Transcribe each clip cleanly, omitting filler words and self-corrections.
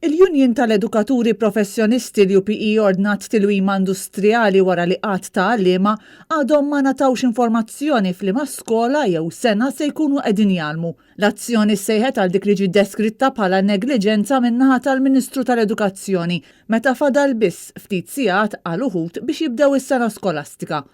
Il-Union tal-Edukaturi Professjonisti l-UPE ordnat tilwima industrijali wara li għadd ta' għalliema għadhom ma ngħatawx informazzjoni f'liema skola jew sena se jkunu qegħdin jgħallmu. L-azzjoni ssejħet għal dik li ġiet deskritta bħala negliġenza min-naħa tal-Ministru tal-Edukazzjoni meta fadal biss ftit sigħat għal uħud biex jibdew is-sena skolastika.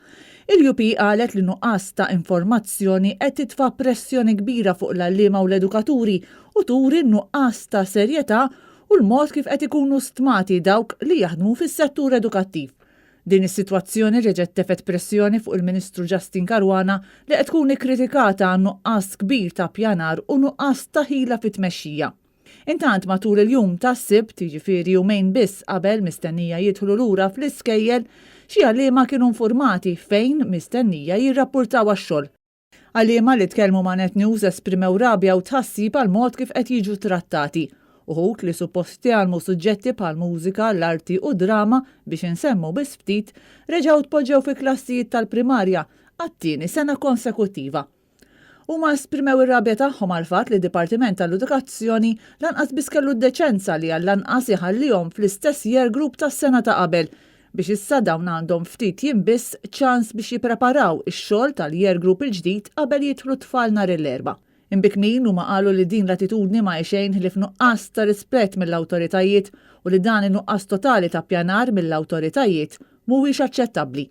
Il-UP qalet li nuqqas ta' informazzjoni qed titfa' pressjoni kbira fuq l-għalliema u l-edukaturi u turi n-nuqqas ta' serjetà u l-mod kif qed ikunu stmati dawk li jaħdmu fis-settur edukattiv. Din is-sitwazzjoni reġgħet tefgħet pressjoni fuq il-Ministru Justyne Caruana li qed tkun ikkritikata għan-nuqqas kbir ta' pjanar u nuqqas ta' ħila fit-tmexxija. Intant matul il-jum tas-Sibt, jiġifieri jumejn biss qabel mistennija jidħlu lura fl-iskejjel, xi għalliema kienu nfurmati fejn mistennija jirrappurtaw għax-xogħol. Għalliema li tkellmu ma' Net News esprimew rabja u tħassib għall-mod kif qed jiġu trattati. Uħud li suppost jgħallmu suġġetti bħal mużika, l-arti u d-drama, biex insemmu biss ftit, reġgħu tpoġġew fi klassijiet tal-primarja għat-tieni sena konsekuttiva. Huma esprimew ir-rabja tagħhom għall-fatt li d-Dipartiment tal-Edukazzjoni lanqas biss kellu d-deċenza li għall-anqas iħallihom fl-istess year group tas-sena ta' qabel biex issa dawn għandhom ftit jiem biss ċans biex jippreparaw ix-xogħol tal-year group il-ġdid qabel jidħlu t-tfal nhar il-Erbgħa. Imbikkmin huma qalu li din l-attitudni ma hi xejn ħlief nuqqas ta' rispett mill-awtoritajiet u li dan in-nuqqas totali ta' ppjanar mill-awtoritajiet mhuwiex aċċettabbli.